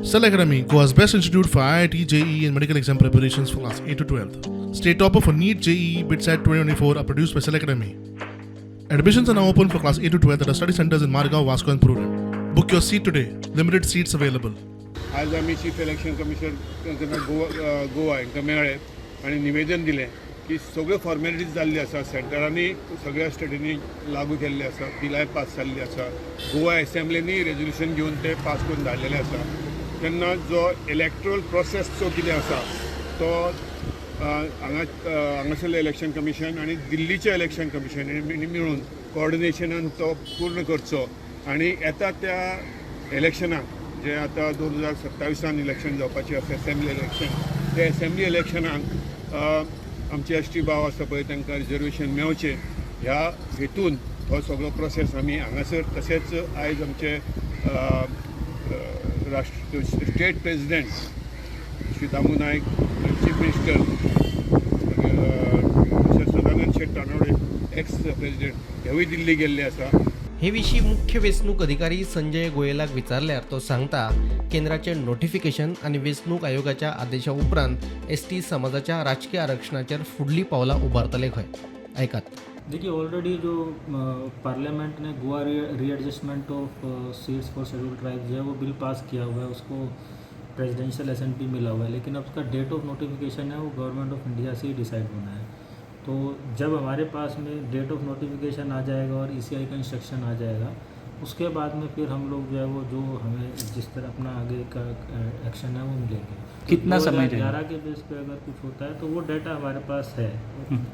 Cell Academy, Goa's best institute for IIT, JEE, and medical exam preparations for class 8 to 12. State topper for NEET, JEE, BITSAT 2024 are produced by Cell Academy. Admissions are now open for class 8 to 12 at our study centers in Margao, Vasco, and Prudent. Book your seat today. Limited seats available. आज आमी chief election commissioner Goa हांकां मेळ्ळे आनी निवेदन दिलें की सगळ्यो formalities जाल्ल्यो आसा. सेंटरांनी सगळ्या स्टेटींनी लागू केल्ले आसा, बिलांय पास जाल्ली आसा, गोवा एसेंब्लीनी रेजोल्युशन घेवन ते पास करून धाडलेले आसा. तेन्ना जो इलेक्ट्रल प्रोसेस जो कितें आसा तो हांगा हांगासरलें इलेक्शन कमिशन आनी दिल्लीचें इलेक्शन कमिशन हेणी मेळून कॉर्डिनेशनान तो पूर्ण करचो आनी येता त्या इलेक्शनाक, जे आतां 2027आन इलेक्शन जावपाचें आसा, एसेंब्ली इलेक्शन, ते एसेंब्ली इलेक्शनाक आमचे एसटी भाव आसा पळय, तांकां रिजर्वेशन मेवचें ह्या हेतून हो सगळो प्रोसेस आमी हांगासर. तशेंच आयज आमचे राष्ट्र state president Shri Damu Naik, chief minister Sadanand Shet Tanavade, ex president, हेवूय दिल्ली गेल्ले आसा. हे विशीं मुख्य वेंचणूक अधिकारी संजय गोयलाक विचारल्यार तो सांगता, केंद्राचे नोटिफिकेशन आनी वेंचणूक आयोगाच्या आदेशा उपरांत एसटी समाजाच्या राजकीय आरक्षणाचेर फुडलीं पावलां उबारतले खंय. आयकात. देखिए, ऑलरेडी जो पार्लियामेंट ने Goa Readjustment of Seats for Scheduled Tribe जो है, वो बिल पास किया हुआ है. उसको प्रेसिडेंशियल एसेंट भी मिला हुआ है, लेकिन अब उसका डेट ऑफ नोटिफिकेशन है, वो government of India Se he decide होना है. तो जब हमारे पास में डेट ऑफ नोटिफिकेशन आ जाएगा और ईसीआई का इंस्ट्रक्शन आ जाएगा, उसके बाद में फिर हम लोग जो है वो जो हमें जिस तरह अपना आगे का एक्शन है, वो मिलेंगे. कितना समय रहेगा? 11 के बेस पे अगर कुछ होता है तो वो डाटा हमारे पास है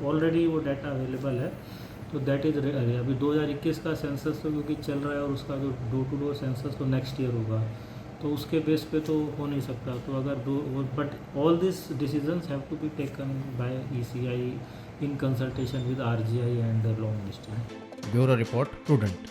ऑलरेडी, वो डाटा अवेलेबल है. तो that is, अभी 2021 का सेंसस तो क्योंकि चल रहा है और उसका जो डोर टू डोर सेंसस तो नेक्स्ट ईयर होगा, तो उसके बेस पे तो हो नहीं सकता. तो अगर दो, but all this decisions have to be taken by ECI in consultation with RGI and the law ministry. Bureau report, Prudent.